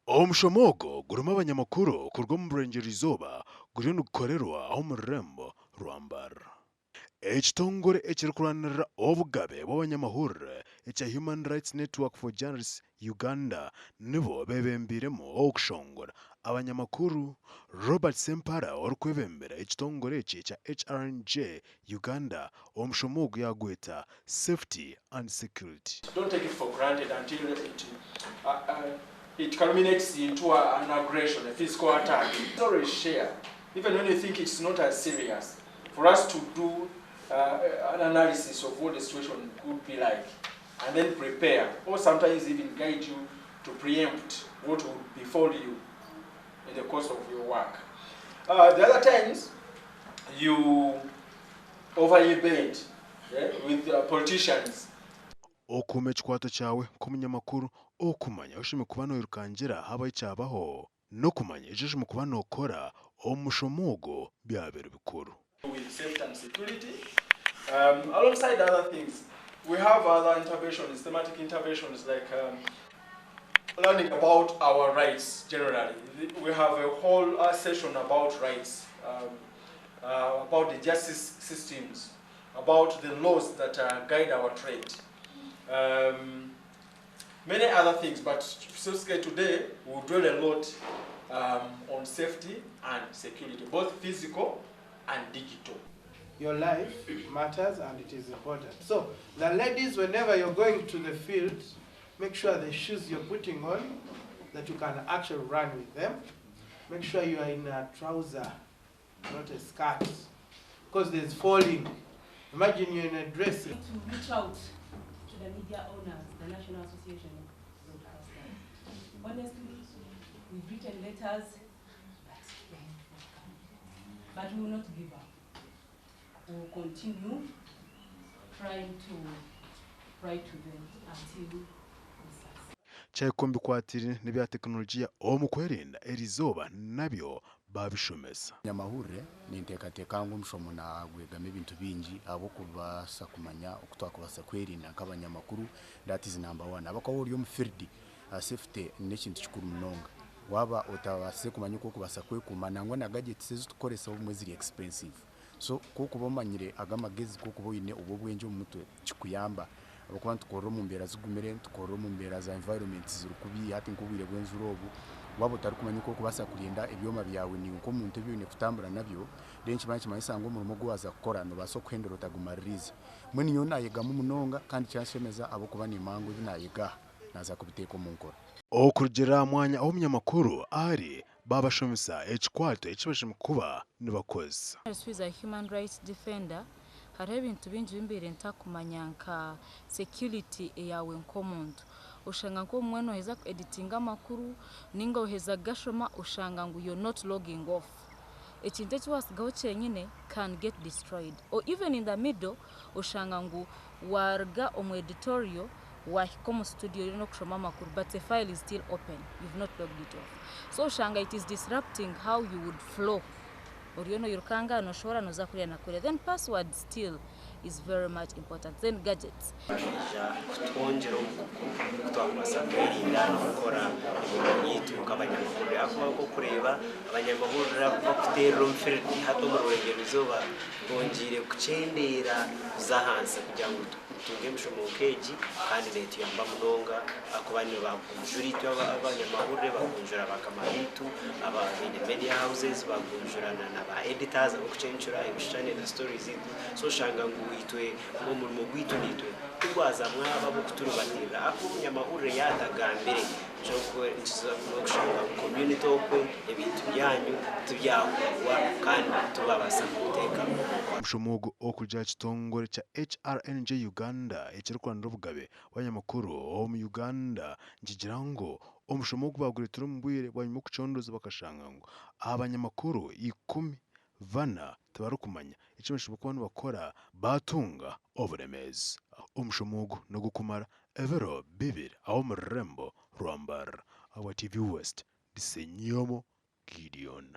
Omushomo ogu gurimu abanyamakuru kuruga omu burengyerwa izooba guriyo nigukorerwa omu rurembo rwa Mbarara. Ekitongore ekirikurwanirira obugabe bw'abanyamahurire ekya Human Rights Network for Journalists Uganda nibo bebembeiremu okushongora abanyamakuru. Robert Ssempala orikwebembera ekitongore eki ekya HRNJ Uganda omushomo ogu yagweta Safety and Security. Don't take it for granted until it it culminates into an aggression, a physical attack. Always share, even when you think it's not as serious, for us to do an analysis of what the situation could be like and then prepare, or sometimes even guide you to preempt what would befall you in the course of your work. The other times, you over-event, yeah, with politicians. Okuuma ekikwato kyawe nk'omunyamakuru, okumanya ahu oshemereire kuba noirukangira haaba ekyabaho, n'okumanya eki oshemereire kuba nookora omu mushomo ogwo byabaire bikuru. With safety and security, alongside other things, we have other interventions, thematic interventions like learning about our rights generally. We have a whole session about rights, about the justice systems, about the laws that guide our trade. Many other things, but specifically today we'll dwell a lot on safety and security, both physical and digital. Your life matters and it is important. So the ladies, whenever you're going to the field, make sure the shoes you're putting on, that you can actually run with them. Make sure you are in a trouser, not a skirt, because there's falling. Imagine you're in a dress. To reach out to the media owners, the National Association of Broadcasters. Honestly, we've written letters, but they have not come. But we will not give up. We will continue trying to write to them until we succeed. Kyahika omu bikwatiraine n'ebya tekinologiya omu kwerinda erizooba nabyo babishomesa. Nyamahurire ninteekateeka ngu omushomo nagwegamu ebintu bingi ahabw'okubaasa kumanya oku twakubaasa kwerinda nk'abanyamakuru. That is number one, ahabw'okuba waaba ori omu field, safety n'ekintu kikuru munonga. Waaba otabaasize kumanya oku orikubaasa kwekuuma, nangwa na gadgets ezi turikukoresa obumwe ziri expensive, so ku orikuba omanyire ago amagezi, ku orikuba oine obwo obwengye omu mutwe, kikuyamba ahabw'okuba nitukorera omu mbeera zigumire, nitukorera omu mbeera za environment ziri kubi. Hati nk'obwire bw'enjura obu, waaba otarikumanya oku orikubaasa kurinda ebyoma byawe niiwe nk'omuntu ebi oine kutambura nabyo, then nikiba nikimanyisa ngu omurimo ogu waaza kukora noobaasa okuhendera otagumaririize. Mbwenu nyowe naayegamu munonga kandi kyanshemeza ahabw'okuba niimanya ngu ebi naayega aha naaza kubiteeka omu nkora. Okurugiirira aha mwanya ahu omunyamakuru ari, baabashomesa ekikwato eki bashemereire kuba nibakozesa. Who is a human rights defender, hariho ebintu bingi bimbaire ntakumanya nka security eyawe nk'omuntu. Oshanga nk'obumwe noheza ku editinga amakuru ninga oheza kugashoma, oshanga ngu you're not logging off. Ekintu eki wasigaho kyenyine can get destroyed, or even in the middle oshanga ngu waruga omu editorial wahika omu studio oriyo n'okushoma amakuru, but the file is still open, you've not logged it off. So oshanga it is disrupting how you would flow, oriyo noyirukanga, noshohora, noza kuriya na kuriya. Then password still is very much important. Then gadgets. Baija kutwongyera obukugu oku twakubaasa kwerinda n'okukora emirimo yaitu nk'abanyamahurire, ahakuba nk'okureeba abanyamahurire abu bakuteerera omu field hati omu Rwenzori Izooba bongyeire kukyendeera kuza ahansi kugira ngu tutunge emishomo nk'egi kandi neetuyamba munonga ahakuba nibagunjura itwe abanyamahurire, bagunjura bakama baitu abaine media houses, bagunjura na ba editors abarikucencura ebishushani na stories zaitu. So oshanga ngu itwe omurimo gwaitu naitwe tigwazamu abo ab'okuturubatiirira ahakuba omunyamahurire yaatagambire n'okushanga ngu community okwe ebintu byanyu tibyahurwa kandi tibabaasa kubiteeka omu nkora. Omushomo ogu okurugira aha kitongore kya HRNJ Uganda ekirikurwanirira obugabe bw'abanyamakuru omu Uganda nikigira ngu omushomo ogu baagureetire omu bwire bwanyima y'okucondooza bakashanga ngu abanyamakuru 14 tibarikumanya eki bashemereire kuba nibakora baatunga oburemeezi. Omushomo ogu nigurikumara ebiro bibiri aho omu rurembo rwa Mbarara. Ahabwa TV West, ndi Ssenyomo Gideon.